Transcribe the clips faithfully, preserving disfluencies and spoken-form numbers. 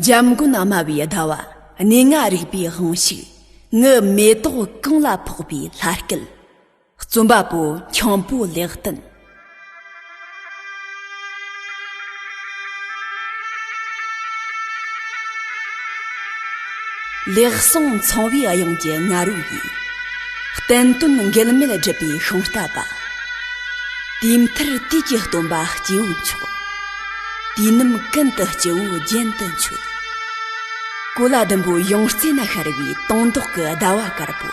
འཇམ་མགོན་སྨྲ་བའི་ཟླ་བ། གནས་ལྔ་རིག་པའི་དབང་ཕྱུག། ངའི་མེ་ཏོག་གངས་ལ་ཕོག་པའི་ལྷ་སྐལ། རྩོམ་པ་པོ་འཁྱམ་པོ་ལེགས་བསྟན། ལེགས་གསུངས་ཚངས་པའི་དབྱངས་ཀྱི་ང་རོ་ཡིས། བསྟན་དོན་འགལ་མེད་སྒྲུབ་པའི་ཤིང་རྟ་པ། དུས་མཐར་དུས་ཀྱི་སྟོན་པ་སྐྱེ་བོ་མཆོག། དུས་རྣམས་ཀུན་ཏུ་སྐྱེ་བོ་རྒྱན་དུ་མཆོད། གོ་ལ་ཟླུམ་པོའི་ཡང་རྩེ་ན་ཤར་བའི་དོན་ལྡོག་གི་ཟླ་བ་དཀར་པོ།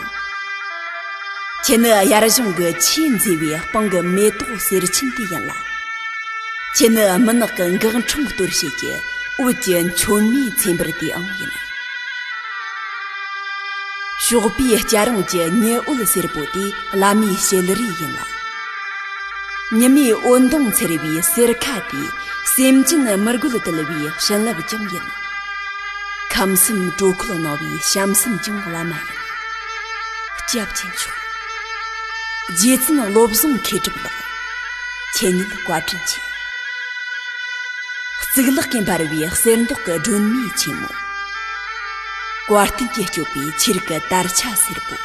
ཁྱེད་ནི་དབྱར་གཞུང་གི་ཆེས་མཛེས་པའི་སྤང་གི་མེ་ཏོག་གསེར་ཆེན་དེ་ཡིན་ལ། ཁྱེད་ནི་མུན་ནག་གི་འགག་འཕྲང་གཏོར་བྱེད་ཀྱི་འོད་ཀྱི་མཆོད་མེའི་ཚེམ་བུར་དེའང་ཡིན། ཞོགས་པའི་སྐྱ་རེངས་ཀྱི་ཉི་འོད་སེར་པོ་དེ་བླ་མའི་ཞལ་རས་ཡིན་ལ། ཉི་མའི་འོད་མདངས་འཚེར་བའི་གསེར་ཁ་དེ་སེམས་ཅན་མི་རྒོད་དུལ་བའི་བྱིན་རླབས་ཀྱང་ཡིན། ཁམས་གསུམ་དྲོད་ཁོལ་སྣང་བའི་བྱམས་སེམས་ཀྱང་བླ་མ་ཡིན། སྐྱབས་ཀྱི་མཆོག། རྗེ་བཙུན་བློ་བཟང་མཁས་གྲུབ་ལགས། ཁྱེད་ཉིད་བཀའ་དྲིན་ཆེ། གཙུག་ལག་གིས་འབར་བའི་གསེར་མདོག་གི་སྒྲོན་མེ་ཆེན་མོ། བཀའ་བསྟན་གྱིས་སྐྱོབ་པའི་ཆོས་ཀྱི་དར་ཆ་སེར་པོ།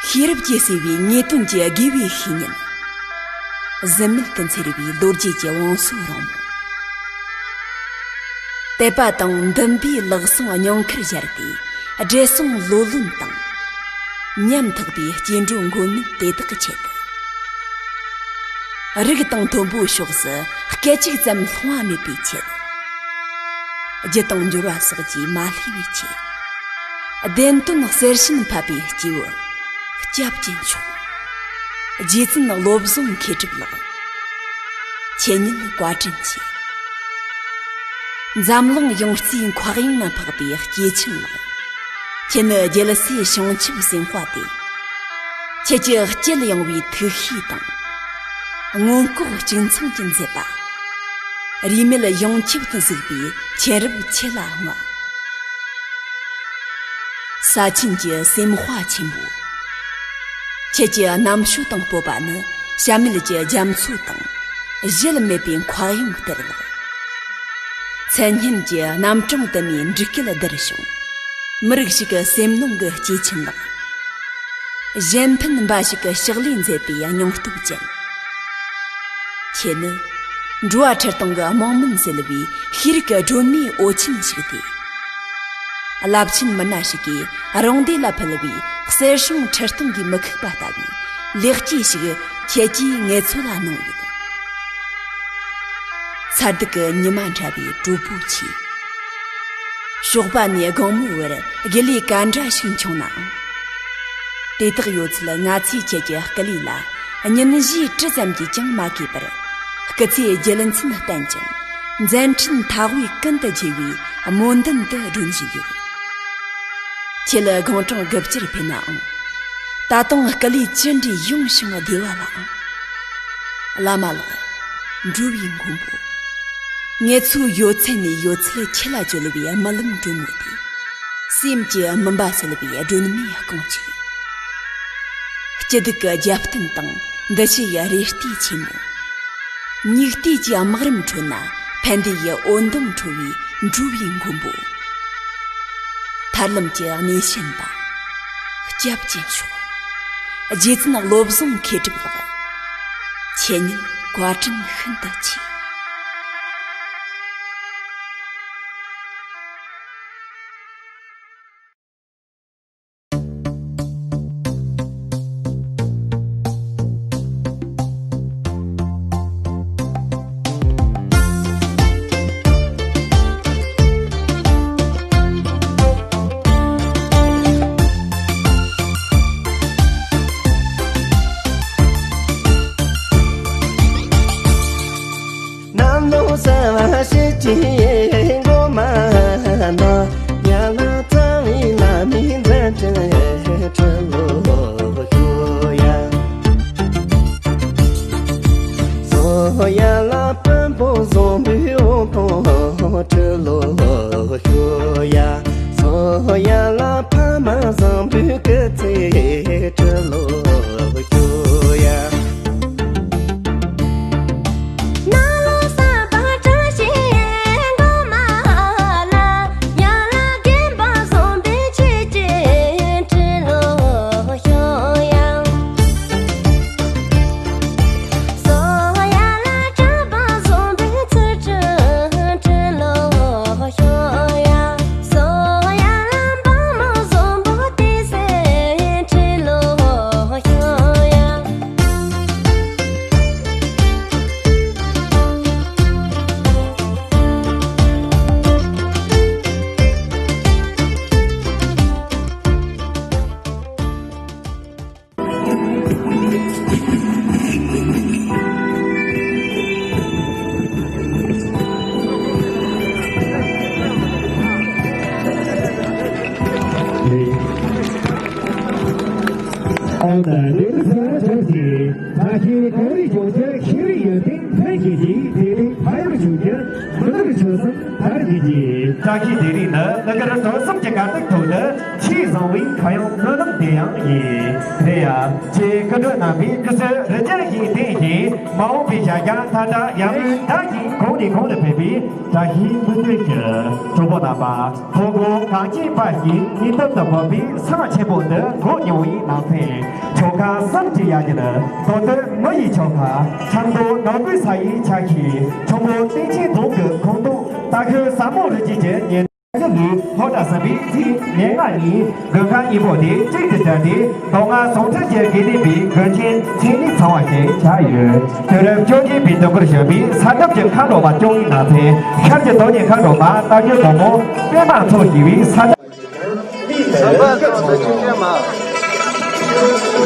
ཤེས་རབ་ཀྱིས་གསོས་པའི་ངེས་དོན་གྱི་དགེ་བའི་བཤེས་གཉེན། གཟི་མེད་དུ་འཚེར་བའི་ལོ་རྒྱུས་ཀྱི་བང་སོ་རིང་མོ། དད་པ་དང་འདུན་པའི་ལག་ཟུང་སྙིང་ཁར་སྦྱར་ཏེ། བགྲེས་སོང་ལོ་ལོན་དང་། ཉམ་ཐག་པའི་སྐྱེ་འགྲོ་མགོན་མེད་དེ་དག་གི་ཆེད་དུ། རིགས་དང་མཐོན་པོའི་ཕྱོགས་སུ་སྐད་ཅིག་ཙམ་ལྷུང་བ་མེད་པའི་ཆེད། རྒྱུ་དང་འབྱོར་བ་སོགས་ཀྱིས་མ་བསླུས་པའི་ཆེད། བདེན་དོན་གསལ་ཞིན་ཕབ་པའི་སྐྱེས་བུ། སྐྱབས་ཀྱི་མཆོག། རྗེ་བཙུན་བློ་བཟང་མཁས་གྲུབ་ལགས། ཁྱེད་ཉིད་བཀའ་དྲིན་ཆེ། འཛམ་གླིང་ཡང་རྩེའི་མཁའ་དབྱིངས་ན་འཕགས་པའི་སྐྱེས་ཆེན་ལགས། ཁྱེད་ནི་རྒྱལ་སྲས་བྱང་ཆུབ་སེམས་དཔའ་སྟེ། ཁྱེད་ཀྱི་གཅེས་ཡངས་པའི་ཐུགས་ཤེས་དང་། མངོན་ལྐོག་གཅིག་མཚུངས་ཀྱི་མཛད་པ། རིས་མེད་ཡོངས་ཁྱབ་ཏུ་གཟིགས་པའི་མཁྱེན་རབ་ཁྱེད་ལ་བསྔགས། ས་ཆེན་གྱི་སེམས་དཔའ་ཆེན་པོ། ཁྱེད་ཀྱི་རྣམ་དཔྱོད་དང་སྤོབས་པ་ནི་བྱམས་མེད་ཀྱི་རྒྱ་མཚོ་དང་། གཞལ་མེད་པའི་མཁའ་དབྱིངས་ལྟར་ལགས། མཚན་སྙན་གྱི་རྣམ་གྲངས་དུ་མའི་འབྲུག་སྐད་ལྡིར་བྱུང་། མི་རིགས་ཤིག་གི་སེམས་ནང་གི་སྐྱེས་ཆེན་ལགས། གཞན་ཕན་འབའ་ཞིག་གི་ཕྱག་ལས་མཛད་པའི་སྙིང་སྟོབས་ཅན། ཁྱེད་ནི་འགྲོ་བ་ཁྲི་སྟོང་གི་རྨོངས་མུན་སེལ་བའི་ཤེས་རིག་གི་སྒྲོན་མེའི་འོད་ཆེན་ཞིག་སྟེ། རླབས་ཆེན་མི་སྣ་ཞིག་གིས་རང་སྡེ་ལ་ཕུལ་བའི་གསེར་སྲང་ཁྲི་སྟོང་གིས་མི་ཁུག་པ་ལྟ་བུའི་ལེགས་སྐྱེས་ཤིག་ཁྱེད་ཀྱིས་ངེད་ཚོ་ལ་གནང་ཡོད། མཚར་སྡུག་གི་ཉི་མ་འདྲ་བའི་གྲོགས་པོ་ཆེ། ཞོགས་པ་ནས་དགོང་མོའི་བར་དགེ་ལས་ག་འདྲ་ཞིག་འཁྱོངས་ནའང་། དེ་དག་ཡོད་ཚད་ང་ཚོས་ཁྱེད་ཀྱི་སྐུ་ལུས་ལ་སྙུན་གཞིའི་དྲི་ཙམ་གྱིས་ཀྱང་མ་གོས་པར། སྐུ་ཚེའི་རྒྱུད་འཛིན་བརྟན་ཅིང་མཛད་འཕྲིན་མཐའ་དབུས་ཀུན་ཏུ་རྒྱས་པའི་སྨོན་འདུན་དུ་སྒྲོན་བཞིན་ཡོད། ཁྱེད་ལ་དགུང་གྲངས་དགུ་བཅུར་ཕེབས་ནའང་། ད་དུང་སྐུ་ལུས་ཅི་འདྲའི་ཡང་ཞིང་བདེ་བ་ལའང་། བླ་མ་ལགས། འགྲོ་བའི་མགོན་པོ། ངེད་ཚོའི་ཡོད་ཚད་ནས་ཡོད་ཚད་ཁྱེད་ལ་བཅོལ་བའི་རྨི་ལམ་དྲོན་མོ་དེ། སེམས་ཀྱི་མུན་པ་སེལ་བའི་སྒྲོན་མེའི་རྐང་གཅིག། སྐྱིད་སྡུག་གི་རྒྱབ་རྟེན་དང་འདུ་བྱེད་ཡི་རེ་ལྟོས་ཆེན་མོ། སྙིགས་དུས་ཀྱི་སྨག་རུམ་ཁྲོད་ན་ཕན་བདེ་ཡི་འོད་མདངས་འཕྲོ་བའི་འགྲོ་བའི་མགོན་པོ། ཐར་ལམ་གྱི་གནས་ཆེན་པ། སྐྱབས་ཀྱི་མཆོག། རྗེ་བཙུན་བློ་བཟང་མཁས་གྲུབ་ལགས། ཁྱེད་ཉིད་བཀའ་དྲིན་ཤིན་ཏུ་ཆེ། གནམ་ལོ་གསར་བ་ཕྱི་ཅི་འགོ་མ་ན། ཡ་ལ་རྩ་བའི་བླ་མའི་མཛད་འཕྲིན་ཁྲི་ལོ་བཞུགས་ཡ། སོ་ཡ་ལ་བོན་པོ་བཟང་པོའི་འོད་སྟོང་ཁྲི་ལོ་བཞུགས་ཡ། སོ་ཡ་ལ་ཕ་མ་བཟང་པོའི་སྐུ་ཚེ་ཁྲི་ལོ་བཞུགས་ཡ། ན་ལོ་ས་པ་བཀྲ་ཤིས་འགོ་མ་ ལྡན་སྡེ་ཚན་བཅུ་གཅིག་བཀྲ་ཤིས་གངས་རིའི་ལྗོངས་ཀྱི་ཤེས་རིག་ཡོན་ཏན་ལྷན་སྐྱེས་ཀྱི་དེ་རིང་ཕ་ཡུལ་ཆོས་རྒྱལ་མི་ནུབ་ཆོས་གསུམ་དར་རྒྱས་ཀྱི། བཀྲ་ཤིས་དེ་རིང་ནི་དངུལ་དཀར་སྒྲོལ་གསུམ་གྱི་དཀའ་སྡུག་ཐོག་ཏུ་ཆེས་བཟང་བའི་ཁ་གཡང་སྨོན་ལམ་དེ་ཡང་ཡིན། དེ་ཡང་ཆེས་སྐུ་མགྲོན་རྣམ་པའི་སྐུ་ཚེ་རིན་ཆེན་ཞིང་བརྟན་ཞིང་། མ་འོངས་པའི་ཞབས་ཀྱང་མཐའ་བྲལ་ཡར་ངོའི་ཟླ་བཞིན་གོང་ནས་གོང་དུ་འཕེལ་བའི་བཀྲ་ཤིས་སྨོན་འདུན་ཞུ། གྲོགས་པོ་རྣམ་པ། ཐོག་ཁོངས་གངས་ཅན་པ་ཞིག་སྙིང་གཏམ་དུ་བབས་པའི་སེམས་ཆེན་པོ་འདི་གོ་མྱོང་བའི་ནང་ཚན། ཆོལ་ཁ་གསུམ་གྱི་ཡ་གྱལ་མདོ་སྟོད་མི་ཡི་ཆོལ་ཁ། ཆབ་མདོ་ནོར་བུའི་ས་ཡི་ཆ་ཤས་ཁྱུང་པོ་སྟེང་ཆེན་རྫོང་གི་ཁོངས་གཏོགས་རྟ་ཤོད་ཟལ་མོ་རི་རྒྱུད་ཀྱི་ཉེ་འདབས་ནས་སློབ་གྲྭ་གསུམ་པའི་ཚེས་ཉེར་ལྔ་ཉིན་དགུན་ཁ་སྙིང་པོ་དེ་གཅིག་ཏུ་བསྒྲིལ་ཏེ། མདོ་སྔགས་ཟུང་འབྲེལ་གྱི་དགེ་ལྡན་པའི་དགོན་ཆེན་མཚན་ཉིད་ཚང་བ་ཞིག་ཆགས་ཡོད། དུས་རབས་བཅོ་བརྒྱད་པའི་དུས་འགོར་བྱོན་པའི་ས་ཁྲབ་ཀྱི་མཁའ་འགྲོ་མ་བཅུ་ཡི་ནང་ཚན། ཤར་གྱི་དོན་གཉེར་མཁའ་འགྲོ་མ་རྟ་རྒྱུད་གོང་མོ་པད་མ་མཚོ་ཞེས་པའི་ས་ཁྲབ།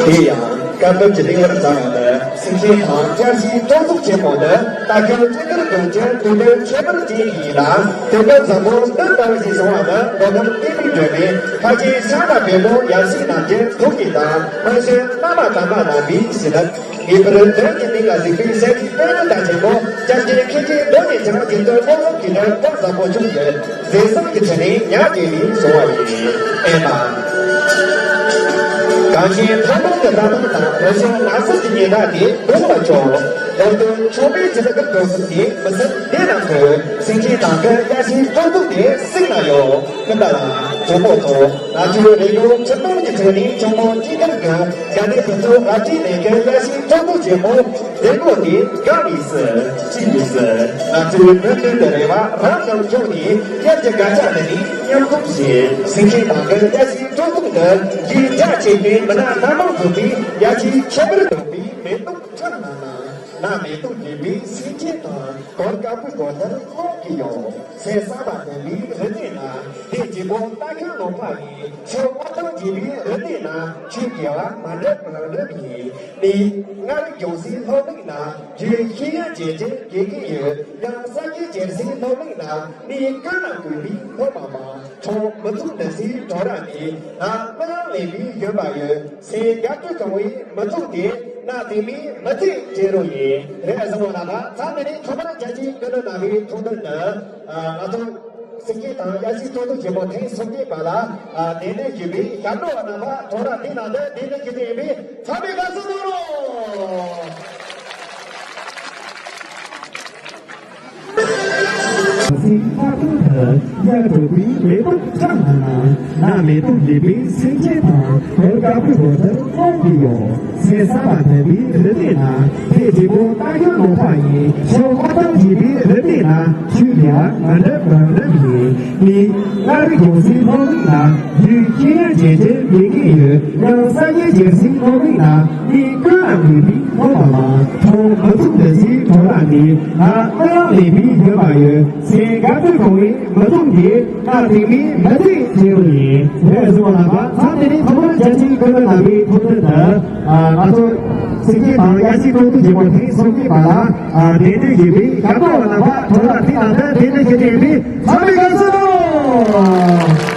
དེ་ཡང་སྐབས་བབ་ཀྱི་གླེང་བར་བརྩམས་པ་ནི། སེང་ཆེན་ཐང་བཀྲ་ཤིས་སྤྲོ་ཚོགས་ཆེན་མོ་ནི་རྟ་ཤོད་ཅི་ལྟར་དགོན་གྱི་དུས་སྟོན་ཁྱད་པར་ཅན་ཞིག་ཡིན་ལ། དེ་སྐབས་བཟང་པོ་འདི་ལྟ་བུ་ཞིག་བྱུང་བ་ནི། མདོ་ཁམས་བསྟན་པའི་སྒྲོན་མེ་ཁ་ཆེའི་ཤར་ལ་བལ་པོ་ཡབ་སྲས་རྣམས་ཀྱི་ཐུགས་བསྐྱེད་དང་། སྨན་ཆེན་བླ་མ་དར་མ་རྣམ་པའི་བྱིན་རླབས། ངེས་པར་དོན་གྱི་གཏིང་ལ་གཟིགས་པའི་སེམས་ཀྱི་དཔལ་རི་དང་ཆེན་མོ། སྐྱབས་རྗེ་མཁན་ཆེན་རྡོ་རྗེ་འཆང་རྗེ་བཙུན་སློབ་དཔོན་གྱི་ལས་བཀའ་བཟང་པོ་མཆོག་གི་མཛད་བཟང་གི་ཕྲིན་ལས་ཉག་གཅིག་ལས་བྱུང་བ་ཡིན། ཨེ་མ། གངས་ཅན་ཐང་སྟོང་གི་རྩྭ་ཐང་དང་རི་ཆེན་ནགས་ཚལ་གྱི་ཉེ་འདབས་དེ་སྟོང་ལ་བྱུང་། ལོ་སྟོན་ཆོས་འཕེལ་གྱི་ལྷ་སྐུ་སྒྲོལ་གསུམ་གྱི་མི་སེར་སྡེ་རྣམས་ཀྱིས་སེང་ཆེན་ཐང་གི་དབྱར་ཆེན་སྤྲོ་ཚོགས་དེ་གཟིགས་གནང་ཡོད། སྐུ་ཟླ་ལ་གྲོགས་པོ་ཚོ། ང་ཚོའི་རིག་གཞུང་ཁྲིད་སྟོན་གྱི་ཁྲོད་ནས་ཆུང་མོ་སྐྱེས་སྐར་གྱི་དགའ་ལྡན་ཕུན་ཚོགས་རབ་བརྟན་ལྡན་གྱི་དབྱར་ཆེན་སྤྲོ་ཚོགས་ཆེན་མོ་འདིར་བཀོད་དེ་དགའ་བའི་སུ་སྐྱིད་པའི་སུ། ང་ཚོའི་མུ་མཐུད་དུ་རེ་བ་རབ་ཏུ་བཅངས་ནས་དབྱར་གྱི་དགའ་ཆ་འདི་ནས་མཉམ་འཛོམས་བྱས། སེང་ཆེན་ཐང་གི་དབྱར་ཆེན་སྤྲོ་ཚོགས་འདི་རྒྱུད་རྒྱ་ཆེ་བའི་མི་སྣ་སྣ་མང་འཛོམས་པའི་དབྱར་ཆེན་ཁྱད་པར་དུ་བའི་མེ་ཏོག་ཁྲོད་ན་ན། ན་མེ་ཏོག་འགྱེད་པའི་སེང་ཆེན་ཐང་། གངས་དཀར་པོའི་སྒོ་ལྟར་ཀློང་གིས་ཡོང་། སེམས་བསམ་པ་ལྡན་པའི་རི་སྡེ་ན། ལྷས་སྦྱིན་པོ་རྟ་ཁྱུང་ལུང་པ་ཡིན། ཆུ་དབལ་ཐང་འགྱེད་པའི་རི་སྡེ་ན། ཆོས་དགེ་བ་མ་འདྲེས་མང་འགྲིབ་ཡིན། མི་མངའ་རིས་ལྗོངས་སའི་ལྷོ་ལུགས་ན། རྒྱུད་ཤེས་ཡོན་ཇེ་ཆེར་རྒྱས་ཀྱི་ཡོད། ཡང་ས་སྐྱའི་རྒྱལ་སྲིད་ལྷོ་ལུགས་ན། མི་ཀུན་ལ་གུས་པའི་སློབ་མ་མང་། ཁྲོ་མི་ཚུགས་འདི་སའི་གྲོགས་ར་ནི། ང་མི་ཡང་ལེན་པའི་ཡོད་པ་ཡོད། སེང་རྒྱ་སྤྲོས་གང་བའི་མི་ཚོགས་དེ། ང་དེ་མིན་མི་ཚེ་བརྗེ་རོགས་ཡིན། རེད། བཟང་བོ་ལ་ཕ་ཚང་མི་རིགས་ཐོག་མར་རྒྱ་ཆེའི་ཀུན་སློང་ན་བའི་ཐུགས་འདུན་ནི། ང་ཚོ་སེང་གེ་དང་དབྱར་གསོལ་སྤྲོ་ཚོགས་ཆེན་མོ་ཐེངས་སོ་བརྒྱད་པ་ལ་གདན་འདྲེན་ཞུས་པའི་ཞབས་བྲོ་བ་རྣམ་པ་ཐོག་ར་དེ་ནང་དུ་གདན་འདྲེན་ཞུ་རྒྱུ་ཡིན་པས་ཚང་མས་དགའ་བསུ་གནང་རོགས། སེང་ལྷ་ཁང་དུ་དབྱར་དྲོ་པའི་མེ་ཏོག་ཁྲ་ལ་ལ། ན་མེ་ཏོག་འགྱེད་པའི་སེང་ཆེན་དང་། གངས་དཀར་པོའི་སྒོ་ལྟར་ཀློང་གིས་ཡོང་། སེམས་བསམ་པ་ལྡན་པའི་རི་སྡེ་ན། ལྷས་སྦྱིན་པོ་རྟ་ཁྱུང་ལུང་པ་ཡིན། ཆུ་དབལ་ཐང་འགྱེད་པའི་རི་སྡེ་ན། ཆོས་དགེ་བ་མ་འདྲེས་མང་འགྲིབ་ཡིན། མི་མངའ་རིས་ལྗོངས་སའི་ལྷོ་ལུགས་ན། རྒྱུད་ཤེས་ཡོན་ཇེ་ཆེར་འགྲོ་གི་ཡོད། ཡང་ས་སྐྱའི་རྒྱལ་སྲིད་ལྷོ་ལུགས་ན། མི་ཀུན་ལ་གུས་པའི་སློབ་མ་མང་། ཁྲོ་མི་ཚུགས་འདི་སའི་གྲོགས་ར་ནི། ང་ཀུན་ལ་ལེན་པའི་ཡོད་པ་ཡོད། སེང་དཀར་པོའི་གོང་བའི་མི་ཐུང་གིས་ང་དེ་མིན་མི་ཚེ་བརྗེ་རོགས་ཡིན། རེད། གཟུ་བ་ལགས་པ་ཚང་དེ་ནི་ཐོག་མར་རྒྱ་ཆེའི་ཀུན་སློང་ན་བའི་ཐུགས་འདུན་དུ། ང་ཚོ་སེང་གེ་དང་དབྱར་གསོལ་སྤྲོ་ཚོགས་ཆེན་མོ་ཐེངས་སོ་བརྒྱད་པ་ལ་གདན་འདྲེན་ཞུས་པའི་ཞབས་བྲོ་བ་ལགས་པ་ཐོག་མར་དེ་ནང་དུ་གདན་འདྲེན་ཞུ་རྒྱུ་ཡིན་པས་ཚང་མས་དགའ་བསུ་གནང་།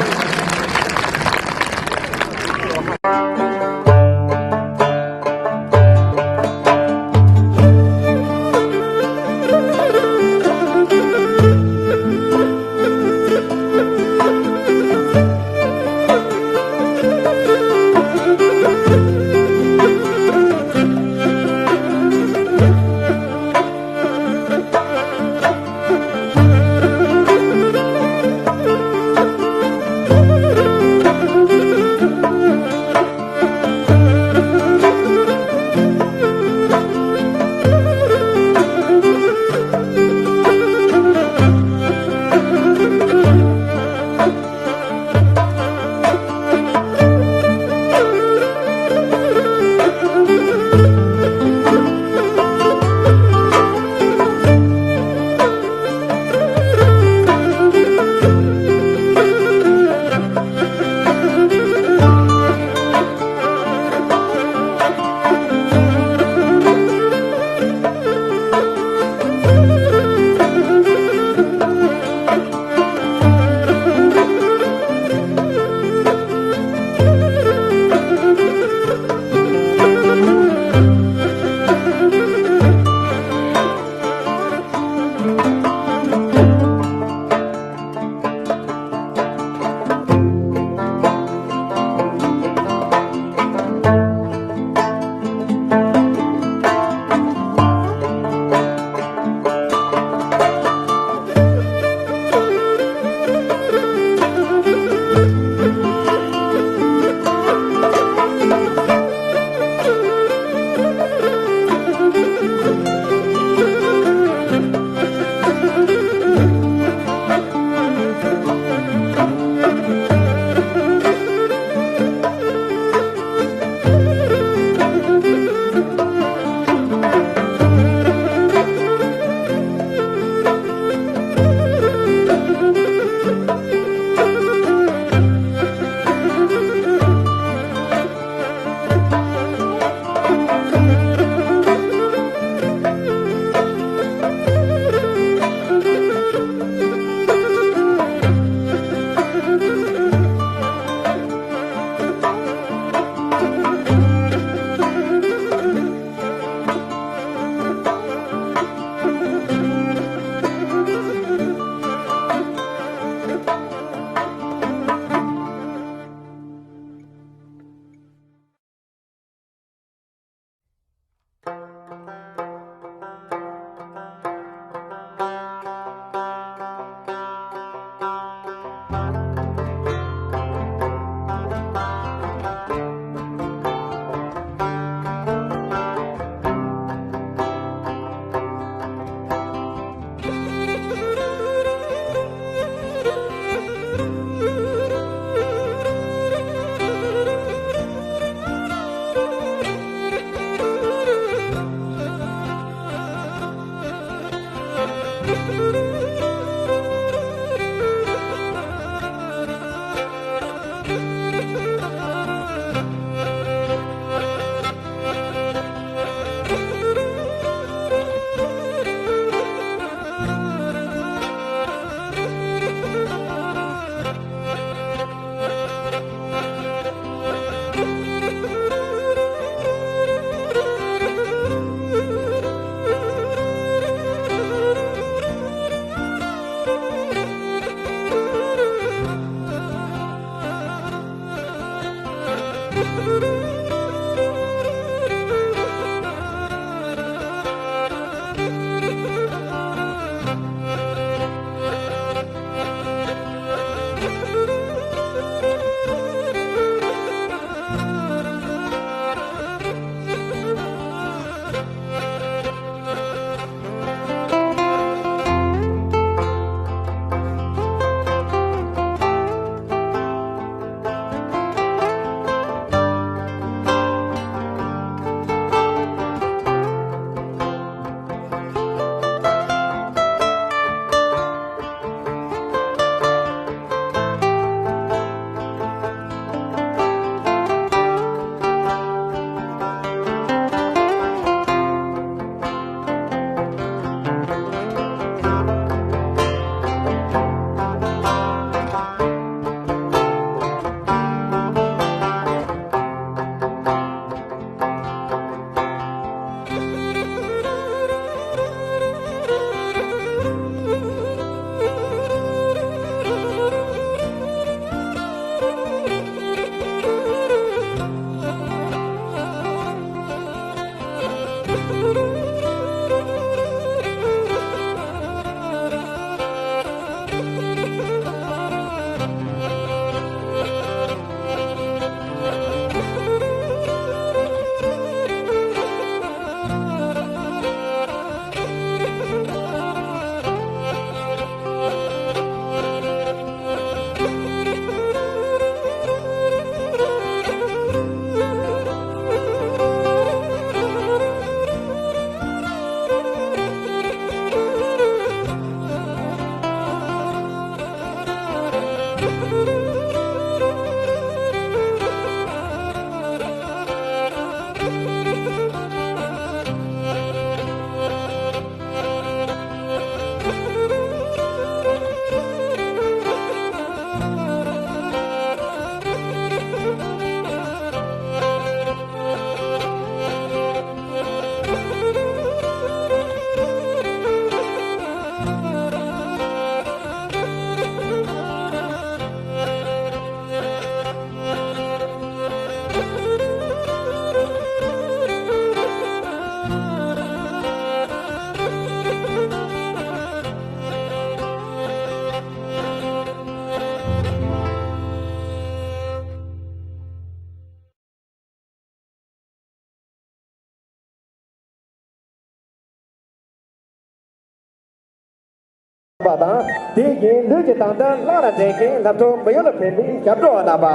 པ་དང་། དེ་བཞིན་ལུས་ཀྱི་དང་དུ་བླ་ན་འདྲེན་མཁན་སློབ་གྲོགས་མི་ཡུལ་ལ་ཕེབས་པའི་ཞབས་བྲོ་བ་རྣམ་པ།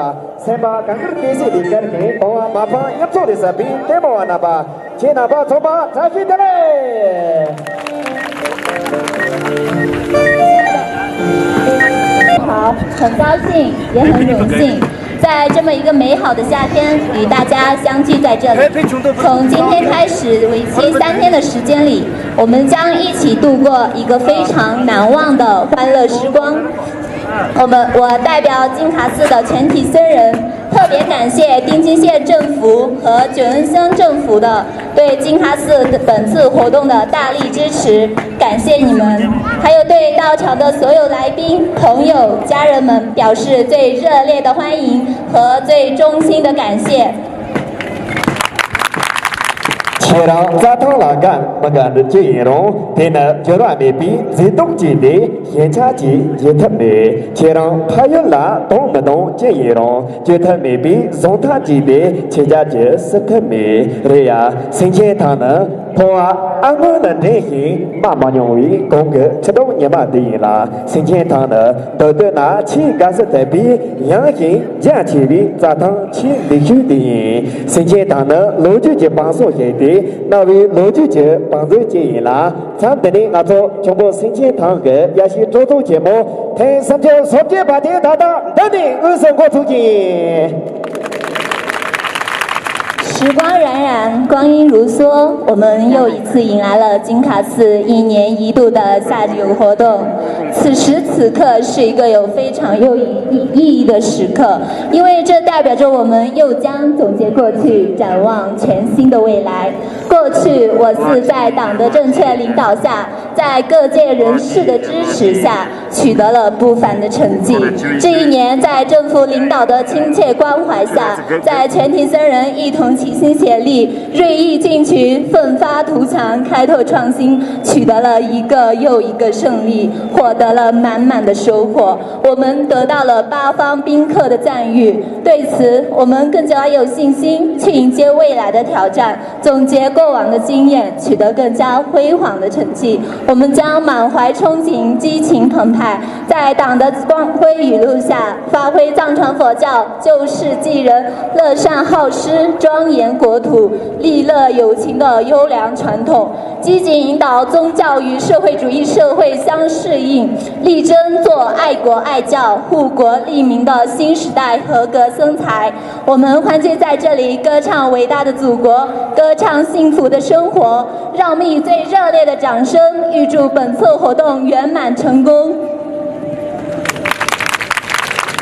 སེམས་པ་གངས་དཀར་སྐྱེད་སྲིད་དེ་བཀལ་མཁན་བུང་བ་མ་ཕམ་མཉམ་ཚོགས་ལས་བསགས་པའི་ལྟད་མོ་བ་རྣམ་པ། ཁྱེད་རྣམ་པ་ཚང་མ་བཀྲ་ཤིས་བདེ་ལེགས། 好，很高兴，也很荣幸，在这么一个美好的夏天，与大家相聚在这里。从今天开始，为期三天的时间里，我们将一起度过一个非常难忘的欢乐时光。我们，我代表金卡寺的全体僧人，特别感谢丁金县政府和九恩乡政府的对金卡寺本次活动的大力支持，感谢你们，还有对到场的所有来宾、朋友、家人们表示最热烈的欢迎和最衷心的感谢。 ཁྱེད་རང་རྩྭ་ཐང་ལ་དགའ་མི་དགའ་འདི་ཅི་ཡིན་རུང་། དེ་ནི་འགྱུར་བ་མེད་པའི་མཛེས་སྡུག་ཅིག་སྟེ། ཞེན་ཆགས་ཀྱིས་འཇིག་ཐབས་མེད། ཁྱེད་རང་ཕ་ཡུལ་ལ་གདུང་མི་གདུང་ཅི་ཡིན་རུང་། བཅོས་ཐབས་མེད་པའི་གཟུང་ཐག་ཅིག་སྟེ། ཁྱེད་ཅག་གིས་སེལ་ཐབས་མེད། རེད་ཡ། སེང་ཆེན་ཐང་ནི་ཕོ་བ་ཨ་སྔོན་ལ་འདྲེན་ཞིང་མ་མ་མྱོང་བའི་གོང་གི་ཆུ་གྲོག་ཉི་མ་དེ་ཡིན་ལ། སེང་ཆེན་ཐང་ནི་འདོད་འདོད་ན་ཆེས་དགའ་བསུ་དད་པའི་ཡངས་ཤིང་རྒྱ་ཆེ་བའི་རྩྭ་ཐང་ཆེས་ལེགས་ཤོས་དེ་ཡིན། སེང་ཆེན་ཐང་ནི་ལོ་རྒྱུས་ཀྱི་བང་སོ་ཞིག་སྟེ། རྣ་བའི་ལོ་རྒྱུས་ཀྱི་བང་མཛོད་ཅིག་ཡིན་ལ། མཚམས་འདི་ནས་ང་ཚོ་ཁྱུང་པོ་སེང་ཆེན་ཐང་གི་དབྱར་གཞས་སྤྲོ་ཚོགས་ཆེན་མོ་ཐེངས་སུམ་ཅུ་སོ་བརྒྱད་པ་དེ་ད་ལྟ་འདི་ནས་དངོས་སུ་འགོ་ཚུགས་ཀྱི་ཡིན། 时光荏苒，光阴如梭，我们又一次迎来了金卡寺一年一度的夏季活动。此时此刻是一个有非常有意义的时刻，因为这代表着我们又将总结过去，展望全新的未来。过去，我寺在党的正确领导下，在各界人士的支持下， 取得了不凡的成绩。这一年，在政府领导的亲切关怀下，在全体僧人一同齐心协力、锐意进取、奋发图强、开拓创新，取得了一个又一个胜利，获得了满满的收获。我们得到了八方宾客的赞誉，对此，我们更加有信心去迎接未来的挑战。 总结过往的经验，取得更加辉煌的成绩。我们将满怀憧憬、激情澎湃，在党的光辉雨露下，发挥藏传佛教救世济人、乐善好施、庄严国土、利乐有情的优良传统，积极引导宗教与社会主义社会相适应，力争做爱国爱教、护国利民的新时代合格僧才。 我们欢聚在这里，歌唱伟大的祖国，歌唱幸福的生活，让我们以最热烈的掌声，预祝本次活动圆满成功。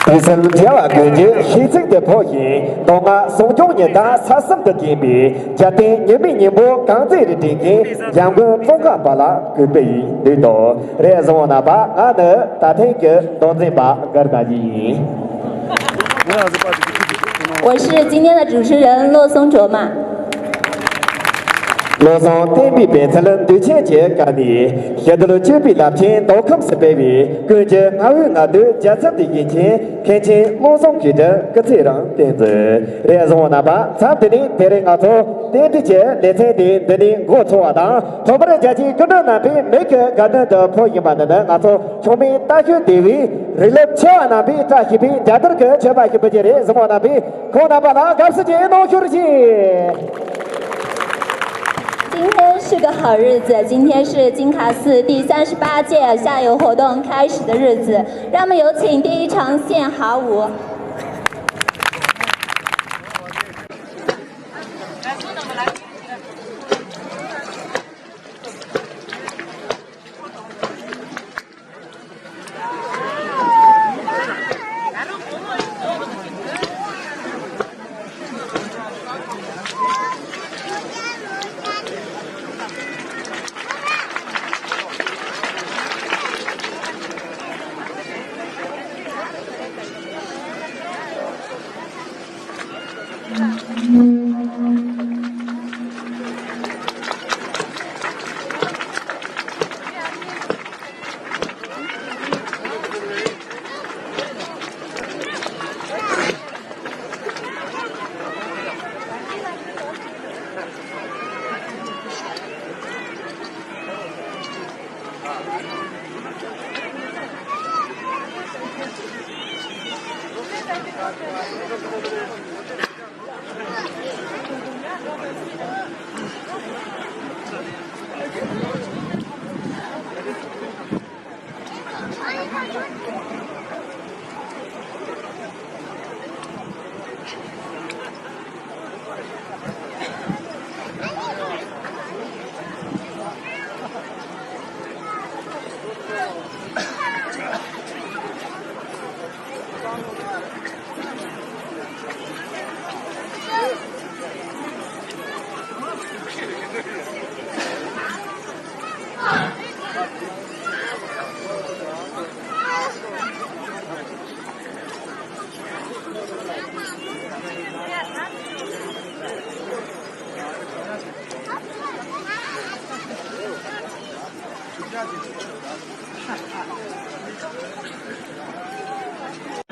དུས་གསུམ་རྒྱལ་བ་ཀུན་གྱི་ཤིས་ཚིག་ཏུ་ཕོག་བཞིན། མདོ་སྔགས་ཟུང་སྐྱོང་ཉི་ཟླ་ས་གསུམ་དུ་བརྒྱན་པའི། རྒྱལ་བསྟན་ཉི་མའི་སྙིང་པོ་གང་མཛེས་རུ་བསྒྲེངས་མཁན། འཇམ་མགོན་ཙོང་ཁ་པ་ལ་གུས་པ་ཡིས་འདུད་དོ། རེད། བཟང་བོ་རྣམ་པ། ང་ནི་ད་ཐེངས་ཀྱི་མདོ་འཛིན་པ་སྒར་ན་ཡིན། །我是今天的主持人洛松卓玛。 བློ་བཟང་བསྟན་པའི་པད་ཚལ་འདུས་ཆེན་གྱི་བཀའ་ནས། ཞི་དུལ་སྤྱོད་པའི་རླབས་ཆེན་མདོ་ཁམས་སུ་སྤེལ་བའི་ཀུན་གྱི་བསྔགས་འོས་ལྔ་བསྡུས་རྒྱལ་ཚབ་ཏུ་བཞེངས་མཁན་མཁན་ཆེན་བློ་བཟང་གིས་དྲིན་སྐུ་ཚེ་རིང་བརྟན་མཛོད། རེད། བཟང་བོ་རྣམ་པ། མཚམས་འདི་ནས་དེ་རིང་ང་ཚོ་རྟེན་འབྲེལ་གྱི་ལེ་ཚན་དེ་འདི་ནས་འགོ་ཚུགས་པ་དང་། ཐོག་མར་རྒྱལ་གཅེས་སྐུ་མགྲོན་རྣམ་པའི་མིག་གི་དགའ་སྟོན་དུ་ཕོག་བཞིན་པ་འདི་ནི་ང་ཚོ་ཁྱུང་པོའི་རྟ་ཞོན་སྡེ་བའི་རིགས་རླབས་ཆེ་བ་རྣམ་པས་བཀྲ་ཤིས་པའི་རྒྱལ་དར་གྱི་མཆོད་པ་ཞུ་བུ་ཅི་རེད། བཟང་བོ་རྣམ་པས་ཁོང་རྣམ་པ་ལ་དགའ་བསུ་ཆེ་གནང་ཞུ་རུ་ཆེ། 今天是个好日子，今天是金卡寺第三十八届夏游活动开始的日子，让我们有请第一场献毫舞。ཞུ་ཕྱག་དེ་ཚོ་ཆོད་ད།